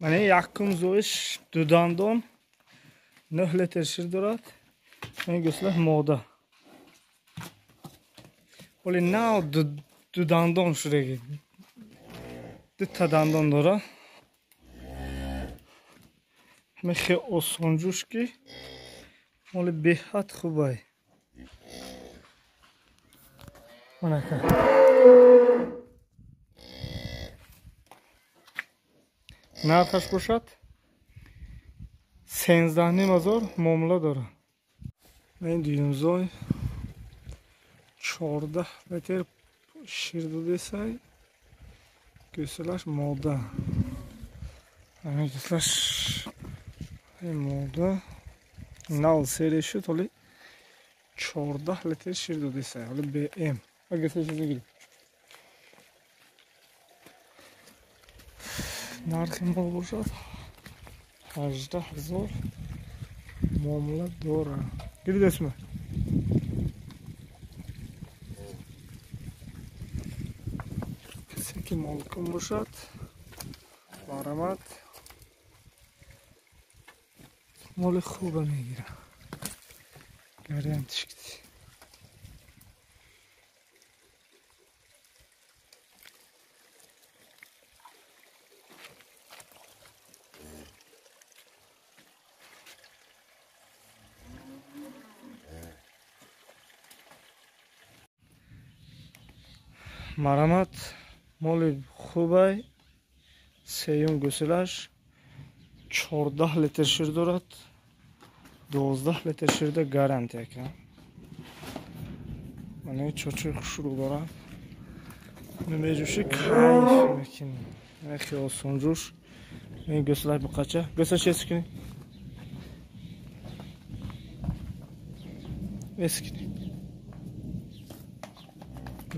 Мана якум зоиш ду дандон 9 литр шир дорад. Ин гӯсла мода. Вале нав ду дандон шудаги. Ду та дандон дорад. Ҳама осонҷӯш ки моли беҳад хубай. Манака. Нархаш бошад 13,5 ҳазор муомила дорад. Ин дуюмзой 14 литр шир додесай. Гӯсалаш мода. Ҳамин гӯсалаш мода. Нав серия шуд, ҳоли 14 литр шир додесай. Ҳоли БМ. Гӯсалаш бигиред. Нархи мол бошад 18 ҳазор муомила дорад. Гирид эсма. Касе ки молкун бошад, марҳамат, моли хуба мегирад. Гарантиш кити. Марҳамат, моли хубай. Сеюм гӯсалаш 14 литр шир дорад. 12 литр ширда гарантия ка. Мана чочои хушрӯ дорад. Меҷӯши кайф мекунӣ. Хеле осонҷӯш. Ин гӯсалаш буқача. Гӯсалаш эскини. Эскини.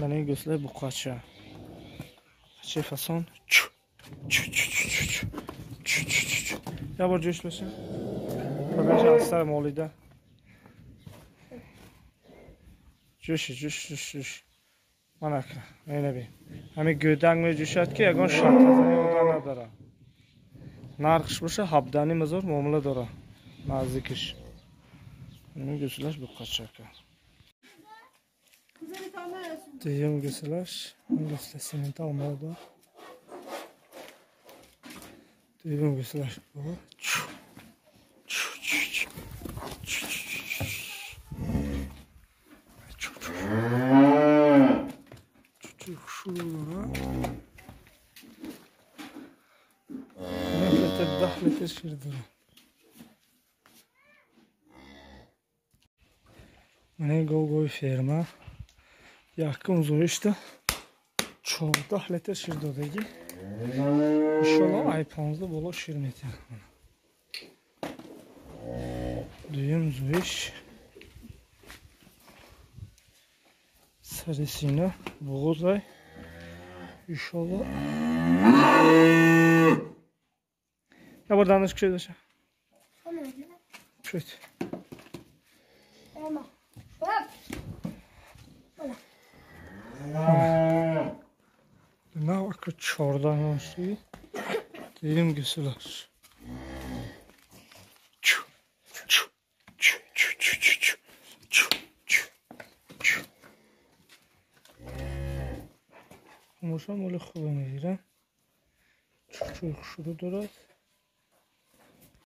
Мана ин гӯсалаи буқача. Қачаи фасон. Чу чу чу чу чу чу чу чу чу. Я бор ҷӯш бошем. Покажи аз сар молида. Ҷӯши ҷӯш ҷӯш ҷӯш. Манака, мена бин. Ҳамин гӯданг меҷӯшад ки ягон шартазани ода надорад. Нархш боша 17,5 ҳазор муомила дорад. Наздикиш. Ҳамин гӯсалаш буқачака. Дуюм гӯсалаш, гӯсала симентал мода. Дуюм гӯсалаш бо. Чу чу чу чу чу чу чу чу хушрӯ дорад. 9 литр 10 литр шир дорад. Мана ин гов-гови ферма. Якум зоишта 14 литр шир додагӣ. Иншолло ай 15 боло шир метиҳад. Дуюм зоиш сари сина буғузай. Иншолло. Я бор дандаш кушоед боша. Кушоед. Нав ака 14 носи. Дуюм гӯсалаш. Чу чу чу чу чу чу чу чу чу. Хомӯша моли хубе мегирад. Чучӯи хушрӯ дорад.